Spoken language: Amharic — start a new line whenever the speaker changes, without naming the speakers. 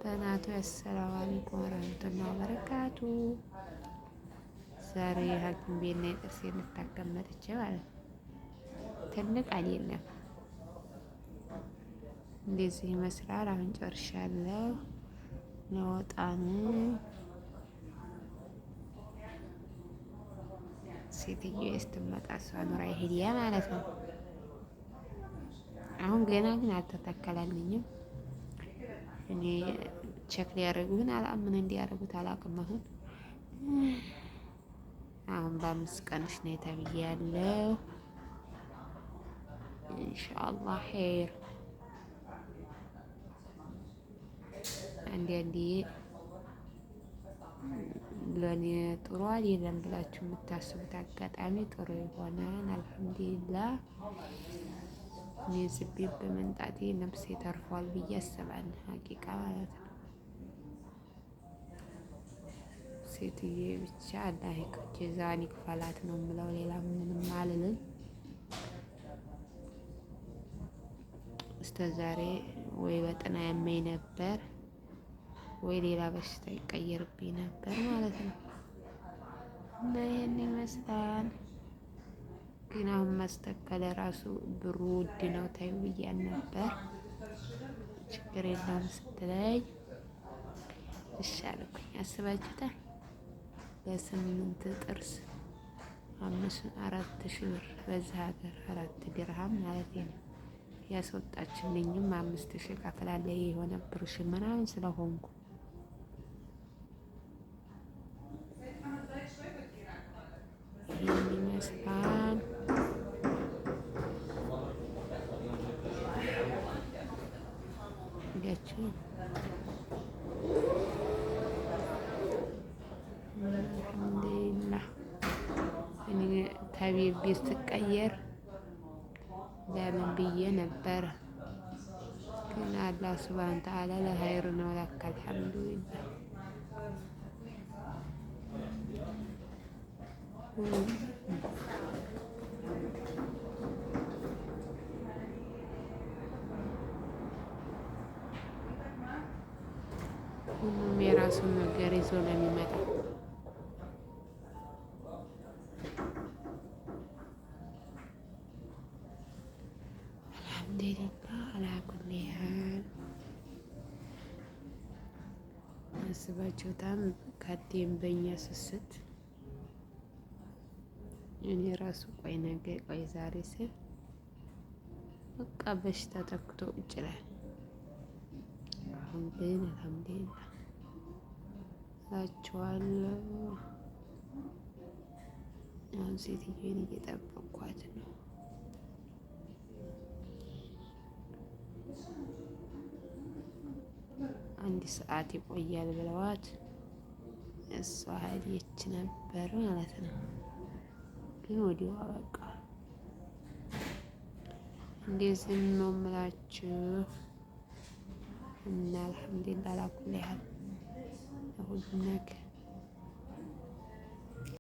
በናቱ አሰላሙ አለይኩም ወረህመቱላሂ ወበረካቱ። ዛሬ ሐኪም ቤት ነው ጥርሴን ልታከም መጥቼ ማለት ነው። ትልቅ አይደለም እንደዚህ ይመስላል። አሁን ጨርሻለሁ። ለወጣ ነው። ሴትዮ ስትመጣ እሷ ኑራ ሄዲያ ማለት ነው። አሁን ገና ግን አልተተከለልኝም። እኔ check ሊያደርጉን ምን እንዲያደርጉት አላውቅም። አሁን አሁን በ5 ቀንሽ ነው ተብያለሁ። ኢንሻአላህ ኸይር። አንዳንዴ ለእኔ ጥሩ አይደለም ብላችሁ የምታስቡት አጋጣሚ ጥሩ ይሆናል። አልሐምዱሊላህ እኔ እዚህ ቤት በመምጣቴ ነፍሴ ተርፏል ብዬ አስባለሁ። ሀቂቃ ማለት ነው። ሴትዬ ብቻ አላህ ጀዛዋን ይክፈላት ነው የምለው። ሌላ ምንም አልልም። እስከ ዛሬ ወይ በጥና ያመኝ ነበር ወይ ሌላ በሽታ ይቀየርብኝ ነበር ማለት ነው። እና ይህን ይመስላል። ግን አሁን ማስተከለ ራሱ ብሩ ውድ ነው ታዩ ብያን ነበር። ችግር የለውም ስትለኝ እሺ አልኩኝ። አስባችሁታል? በ8 ጥርስ 5 4 ሺህ ብር በዚህ ሀገር 4 ድርሃም ማለት ነው። ያስወጣችልኝም 5,000 ከፍላለሁ የሆነ ብርሽ ምናምን ስለሆንኩ ይህን ይመስላል። ያችሁ አልሐምዱሊላህ። እኔ ከቤት ቤት ስቀየር ለምን ብዬ ነበረ፣ ግን አላህ ሱብሃነ ተዓላ ለኸይር ነው ለካ። አልሐምዱሊላህ። ሁሉም የራሱን ነገር ይዞ ነው የሚመጣው። አልሐምዱሊላህ አላ ኩሊ ሃል። አስባችሁታም ካዴም በእኛ ስስት እኔ ራሱ ቆይ ነገ ቆይ ዛሬ ስል በቃ በሽታ ተክቶ ቁጭ ይላል። አሁን ግን አልሐምዱሊላህ እላችኋለሁ። አሁን ሴትዮን እየጠበቅኳት ነው። 1 ሰዓት ይቆያል ብለዋት እሷ ሄደች ነበር ማለት ነው። ግን ወዲያው አበቃ። እንደዚህ ነው የምላችሁ እና አልሐምዱሊላህ አላ ኩሊ ሃል ለሁሉም ነገር።